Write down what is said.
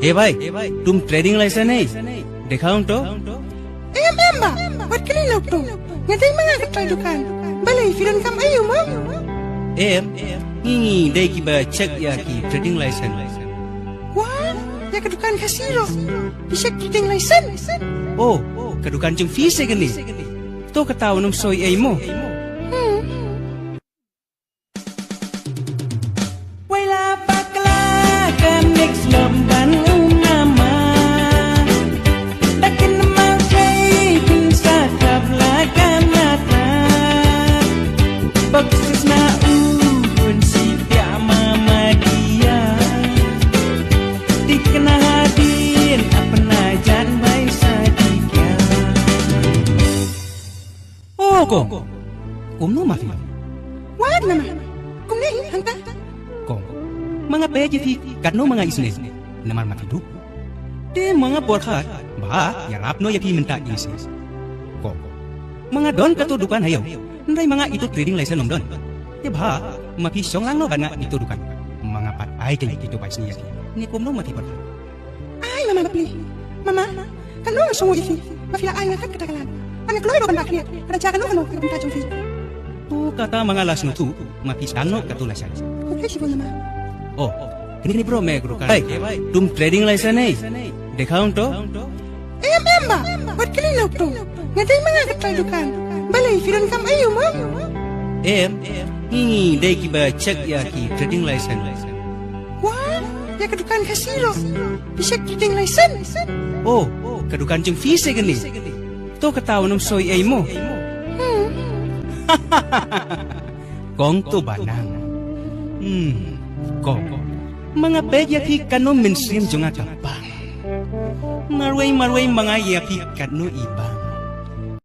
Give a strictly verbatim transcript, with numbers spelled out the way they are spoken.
He bhai, tum trading license ne? Dekhaw to. Em em ba, wat kali lok to. Nga dei ma nga ka trai dukan. Balei phi don kam ayu mo? Em, ngi dei kiba check ïa ki trading license. Wa, ïa ka dukan ka siro. Phi check trading license. Oh, ka dukan jong phi se kane. To kata u nym soi ei mo. Hmm. Wei la bakla ka mix lom ban u nama. Dakin ma kei kin sa kap la ka nata. Baksis na u bun si pia mama dia. Dikna hadin apna jan bai sa dikia. Oh, kong. Kumno ma phi? Wat nama? Kumne hi hangta? Kong. Ma nga peit ïa phi katno ma nga isynei. Namar ma phi duk. Te ma nga pyrkhat ba ïarap noh ïa phi mynta isynei. Kong. Ma nga don kato dukan ha ïew. Hynrei ma nga ito trading license ym don. Te ba ma phi shong lang noh bad nga ito dukan. Ma nga pat ai keiñ ito bai sni ïa phi. Ne kumno ma phi pyrkhat? Ai mama bapli. Mama, katno nga sngew ïa phi. Ba phi la ai nga kat kata ka lad. Ba nga kloi ruh ban rah khlieh. Ka da jia kano kano ka bynta jong phi. To kata ma nga la sngewthuh, ma phi sdang noh kato la shai. Khublei shibun mama. Oh, kane kane bro me ka dukan. Hey, tum trading license ne? Dekhaw to. Em em ba, wat kali lok to. Nga dei ma nga ka trai dukan. Balei phi don kam ayu mo? Em, ngi dei kiba check ïa ki trading license. Wa, ïa ka dukan ka siro. Phi check trading license. Oh, ka dukan jong phi se kane. To kata u nym soi ei mo. Hmm. Kong to ba nang. Hmm, kong. Ma nga peit ïa phi katno mynsiem jong nga ka bang. Marwei marwei ma nga ïa phi katno i bang.